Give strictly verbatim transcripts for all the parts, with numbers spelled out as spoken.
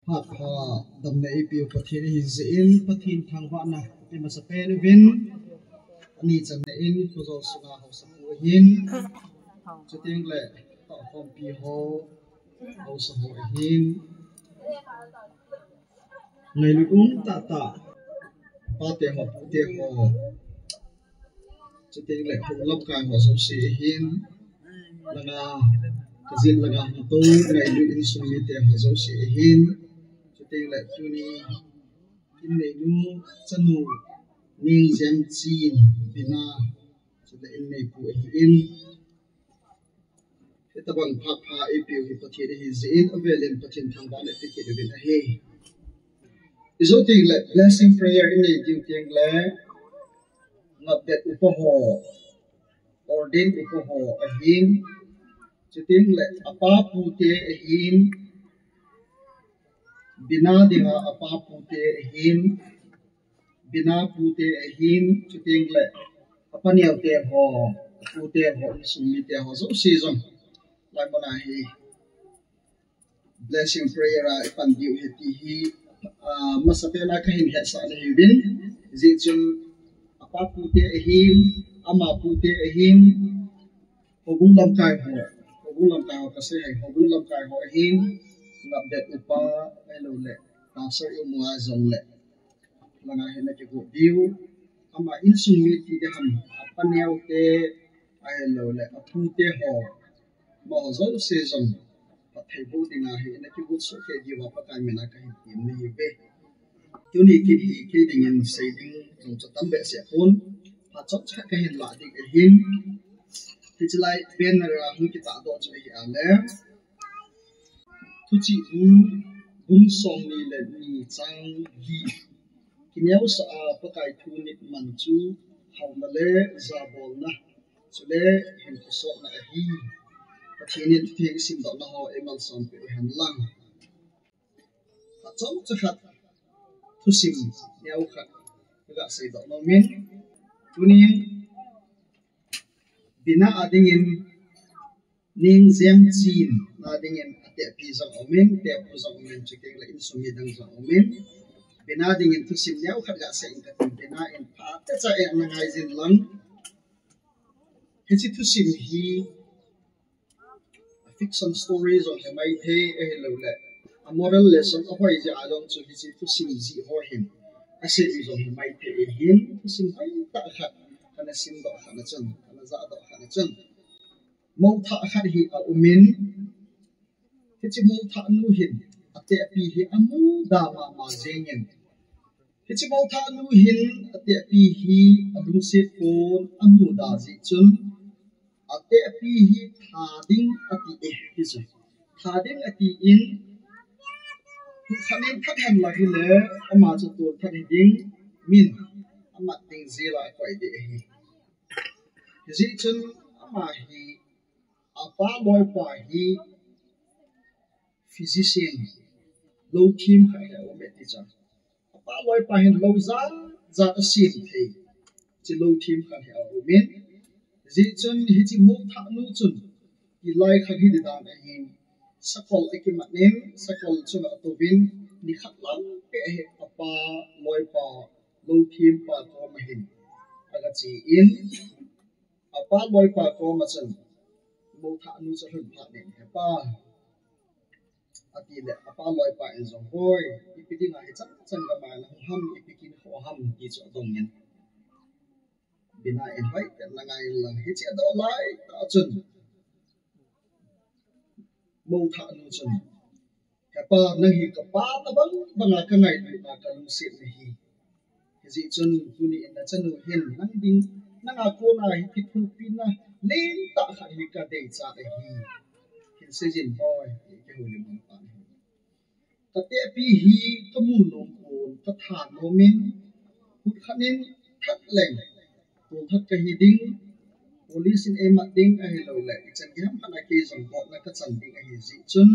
Phat pha damna eipeu Pathen ahi jeh in, Pathen thangvahna imasapen uvin, ani channa in Khojol sunga haosapu ahin, chuteng le tahkhompi ho, haosa ho ahin, ngailut um tahtah pate ho, pute ho, chuteng le hou lamkai ho jouse ahin, langa, kajin langa hung tou ngailut insung mite ho jouse ahin, chuteng le tuni inneinu chanu Ningjem Chin Bina, chule inneipu ahin, hitobang phat pha eipeu hi Pathen ahi jeh in, avel in Pathen thangvahna ipe kit uvin ahi. Ijou teng le blessing prayer inei diu teng le, ngapdet upa ho, ordain upa ho ahin, chuteng le apa pute ahin, Bina dinga apa pute ahin, Bina pute ahin, chuteng le apa neote ho, apute ho, insung mite ho jouse jong, lai muna hi blessing prayer a ipan diu ahi ti hi, ah, masapen a kahin hetsah nahiuvin, hijeh chun apa pute ahin, ama pute ahin, houbung lamkai ho, houbung lamkai ho kasei ahi, houbung lamkai ho ahin, ngapdet upa, ahilou le pastor imu a jong le, langa hin akigot diu, ama insung mi ti ding ham, apa neote, ahilou le apute ho, amaho jouse jong phattheiboh dinga hi ina kigot soh kei diuva Pakai mina kahin tem nahiuve. Tuni kin hi kei dingin sei ding jong chu tam behseh pon, phat chomcha khat kahin lah ding ahin, hiche lai banner a hung kitahdoh chu ahi a le, Thuchih bu bung somni le ni chang li. Kineosah a Pakai thu nit man chu hauna le jabolna, chule hinkho sotna ahi. Pathen in thutheng isimdohna ho eimalsompeh uhen lang. Phat chomcha khat thusim neo khat kaga seidoh nomin. Tunin Bina a dingin Ningjem Chin a dingin atehpi jong aumin, tehpu jong aumin, chuteng le insung mi dang jong aumin. Bina dingin thusim neo khat gasei inge katin, Bina in phatecha ana ngaijin lang. Hiche thusim hi fiction story jong himaithei ahilouleh a moral lesson ahoi jeh a jong chu hiche thusim jih ho hin asei u jong himaithei ahin, thusim hoitah khat kana simdoh khat na chun, kana jahdoh khat na chun, mouthah khat hi aumin, hiche mouthah nu hin atehpi hi amuda mama jengin, hiche mouthah nu hin atehpi hi alungset pon amuda jeh chun, atehpi hi tha ding ati e, ti chu. Tha ding atin, khat in that henlang hile, ama chu tolthat hiding, min amat ding jeh a akoi ding ahi. Hijeh chun ama hi, apa loipa hi physician, louthem khat hi aume ti chu. Apa loipa hin lou jat jat asem thei, hiche louthem khat hi aumin. Hijeh chun hiche mouthah nu chun, hilai khat hi ding dan ahin, sakol akimat in, sakol chunga atouvin, nikhat lam peh hi apa loipa, louthempa koma hin agache in, apa loipa koma chun, mouthah nu chu alhun phat in, He pa, atile apa loipa in jong, Boi, ipi dinga hichan chan gam a nahung ham, ipi kin kho ham, ti chu adongin, Bina in hoitah in ana ngai inlang, hiche adoh laitah chun, mouthah nu chun, He pa, nang hi kapa tobang banga kangailutna, kalungsetna ahi. Hijeh chun tuni in nachanu hin nang ding, nanga kona hi kithopina lentah khat hi kadeichat ahi. Hin seijin boi, ti kihoulim lhon tan ahi. Katehpi hi kamu nom pon, katha nomin, kut khat in that leng, tolthat kahi ding, police in eimat ding ahilouleh ichan gei ham khat a kei jong gotna kachan ding ahijeh chun,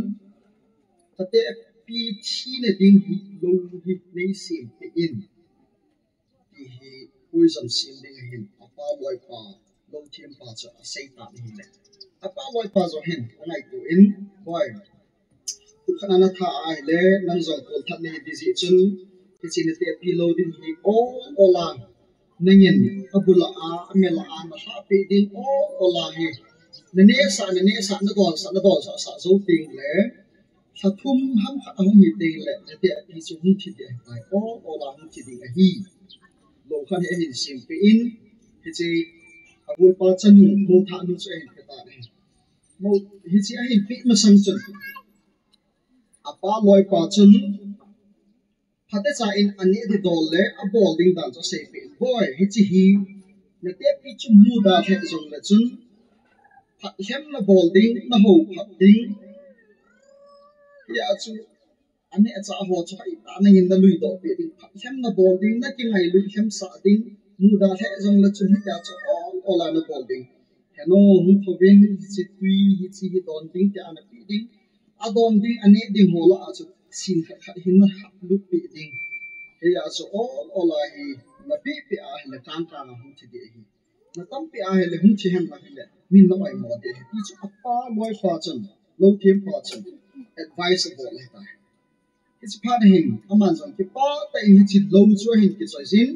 katehpi thina ding hi lou hi neisempeh in, ti hi poison sem ding ahin, apa loipa, louthempa chu aseitan ahile, apa loipa jong hin angaito in, Boi, kut Khat na na tha ahile, nang jong tolthat nahi ding jeh chun, hiche na tehpi lou ding hi ol ol a, nangin abul a, amel a, na lhahpeh ding ol ol a hi. Na nehsah, na nehsah, na dolsah, na dolsah sah jou teng le, lha thum ham khat ahung hi teng le, na tehpi chu hung thi ding ahitai, ol ol a hung thi ding ahi. Lou khat hi ahin sempeh in, hiche abulpa chanu, mothah nu chu ahin pe tan ahi. Mo, hiche ahin peh masang chun, apa loipa chun, phatecha in aneh ding dol le abol ding dan chu aseipeh in, Boi, hiche hi na tehpi chu muda lheh jongle chun, phatlhem na bol ding, na hou phat ding. Hia chu aneh achah ho chu hoitah nangin na luidoh peh ding, phatlhem na bol ding, na kingailut lhemsah ding, muda lheh jongle chun hitia chu ol ol a na bol ding. Heno, hung thouvin, hiche tui, hiche hi don ding tia na peh ding. Adon ding, aneh ding ho lah a chu sin khat khat hin na haplut peh ding. Hia chu ol ol a hi na pehpeh ahile kang kang a hung thi ding ahi. Na tampeh ahile hung thi henlang hile min na oimo ding ahi. Ti chu apa loipa chun, lou thempa chun advice abol ahitai. Hiche phat hin, aman jong kipah tah in hiche lou chu ahin kichoi jin.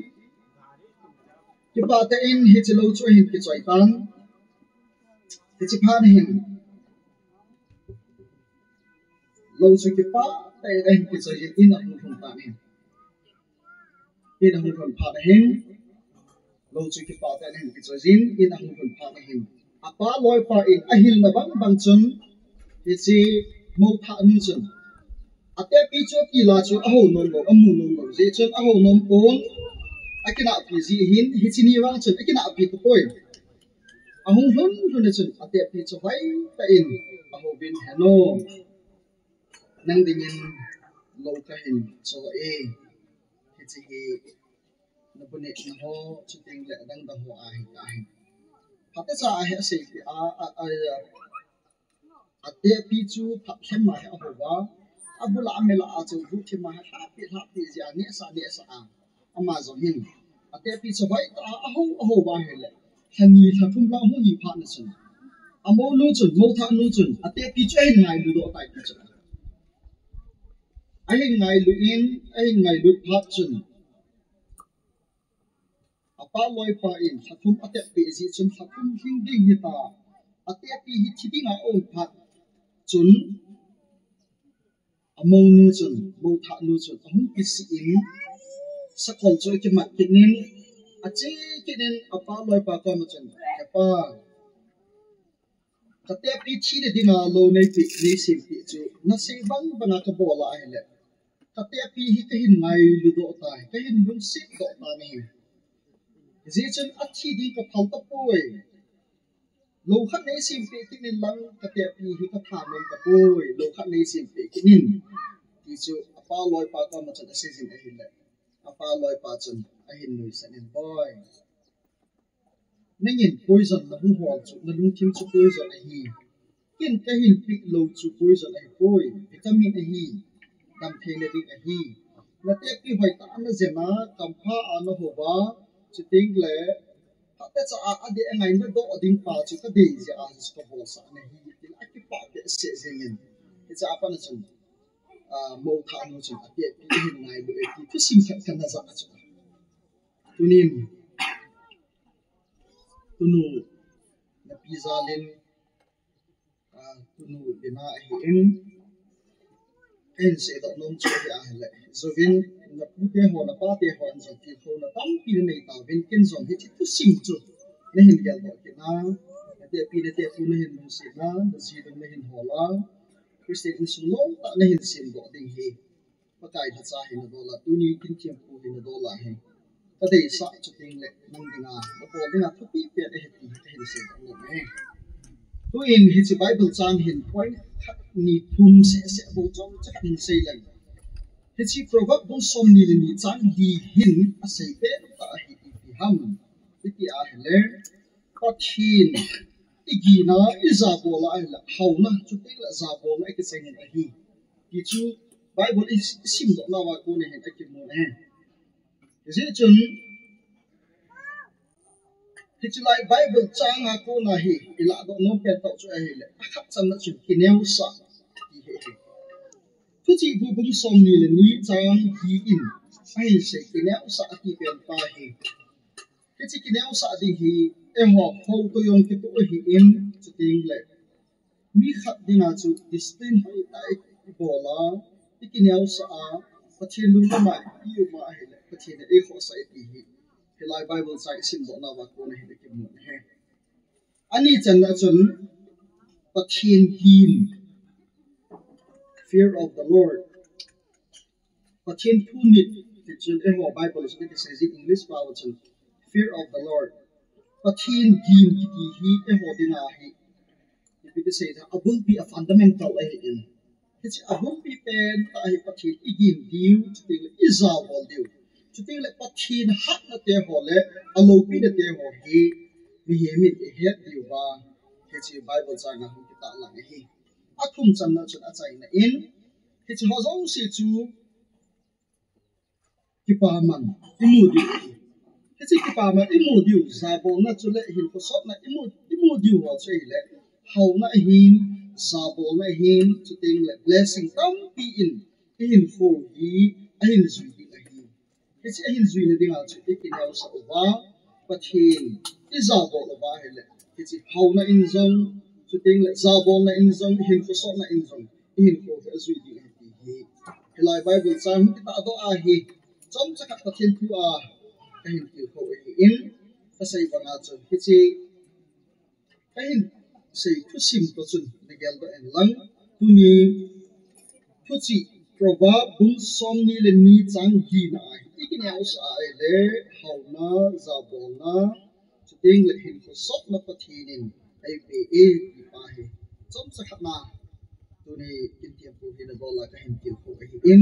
Kipah tah in hiche lou chu ahin kichoi tan. Hiche phat hin, lou chu kipah tah in ahin kichoi jin, in ahung lhun tan ahi. In ahung lhun phat ahin, lou chu kipah tah in ahin kichoi jin, in ahung lhun phat ahin, apa loipa in ahilna bang bang chun, hiche mothah nu chun, atehpi chu atila chu ahou nom lou, amu nom lou jeh chun ahou nom pon, akinahpi jeh hin, hiche ni vang chun akinahpi tapoi. Ahung lhun lhun a chun atehpi chu hoitah in ahouvin, Heno, nang dingin lou kahin cho e, hiche hi nabu nehna ho, chuteng le adang dang ho ahi tahi. Phatecha a hi aseipeh a, a, a, atehpi chu phatlhem a hi ahou a, abul a amel a chu lhahthim a hi lhahpeh lhahpeh jeh a nehsah nehsah a, ama jong hin atehpi chu hoitah a ahou ahou a hile, lha ni lha thum lang hung hi phat na chun, amounu chun, mothah nu chun atehpi chu ahin ngailudoh tai ti chu. Ahin ngailu in, ahin ngailut phat chun, apa loipa in lha thum atep peh jeh chun lha thum lhing ding hita, atehpi hi thi dinga aum phat chun, amounu chun, mothah nu chun ahung kisih in, sakol chu akimat kit in, ache kit in apa loipa koma chun, Hepa, katehpi thina dinga lou neipeh, neisempeh chu nasei bang banga kabol a ahile, katehpi hi kahin ngailudoh tai, kahin lungsetdoh tan ahi. Hijeh chun athi ding kaphal tapoi. Lou khat neisempeh kit in lang, katehpi hi katha nom tapoi, lou khat neisempeh kit in, ti chu apa loipa koma chun aseijin ahile, apa loipa chun ahin nuisat in, Boi, nangin poison nahung hol chu, nalungthim chu poison ahi. Ken kahin peh lou chu poison ahipoi, vitamin ahi, damtheina ding ahi. Natehpi hoitah a najen a, kampha a nahou a, chuteng le phatecha a adeh angai nadoh ding pa chu kadei jeh a chu kabolsah nahi, tin akipah behseh jengin. Hiche a pat na chun, ah, mothah nu chun atehpi ahin ngailu e ti thusim khat kana jah chu. Tunin, tunu napi jal in, ah, tunu Lina ahin, kahin seidoh nom chu ahi ahile, jouvin, napute ho, napate hon jong tilkhouna tampi nanei tauvin, ken jong hiche thusim chu nahin geldoh kit na, natehpi, natehpu nahin lungset na, naji lung nahin hol a, Christian insung lou tah nahin semdoh ding hi Pakai lhacha hi nadol a, tuni kin thempu hi nadol a hi, kadeisah chuteng le nang dinga, nabol dinga thupi pen ahi ti hi kahin seidoh nom e. Tuin hiche Bible chang hin point khat ni thum seh seh bou chomcha khat hin sei leng. Hiche Proverb bung somni le ni chang li hin asei pen tah ahi, ipi ham iti ahile, Pathen igina, ijabol a ahile haona, chuteng le jabolna akichang in ahi, ti chu Bible i, isimdoh nauva kona hin akimun ahi. Hijeh chun, hiche lai Bible chang a kona hi ilahdoh nom pen tah chu ahile, akhat channa chun kineosah ti hi ahi. Thuchih bu bung somni le ni chang li in ahin sei, kineosah ati pen pa hi. Hiche kineosah ding hi eiho houtoh jong kitoh ahin, chuteng le mi khat dinga chu discipline hoitah ibol a, ikineosah a, Pathen lunglam a i um a ahile Pathen in eikhohsah e ti hi hilai Bible chang isimdoh nauva kon ahin ikimu ahi. Ani channa chun Pathen gin, fear of the Lord. Pathen thu nit ti chun eiho Bible chun kisei jin, English pao chun fear of the Lord. Pathen gin kiti hi eiho dinga hi ipi kisei ta, abulpi, a fundamental ahin. Hiche abulpi pentah hi Pathen igin diu, chuteng le ijabol diu, chuteng le Pathen hatna te ho le aloupina te ho hi mihem in ihet diu va, hiche Bible chang a hung kitahlang ahi. Athum channa chun achaina in, hiche ho jouse chu kipaman imu diu ahi. Hiche kipaman imu diu, jabolna chule hinkho sotna imu, imu diu ho chu ahile, haona ahin, jabolna ahin, chuteng le blessing tampi in ihinkho hi ahin jui ding ahi. Hiche ahin juina dinga chu ikineosah uva, Pathen ijabol uva ahile, hiche haona in jong, chuteng le jabolna in jong, hinkho sotna in jong ihinkho hi ajui ding ahi ti hi hilai Bible chang kitahdoh ahi. Chomcha khat Pathen thu a kahin tilkhou ahin, kasei banga chu hiche kahin sei thusim toh chun nageldoh in lang, tuni thuchih Proverb bung somni le ni chang lina a hi ikineosah a ahile, haona, jabolna, chuteng le hinkho sotna Pathen in eipeh e ti pa hi chomcha khat na tuni kin thempu hina bol a kahin tilkhou ahin,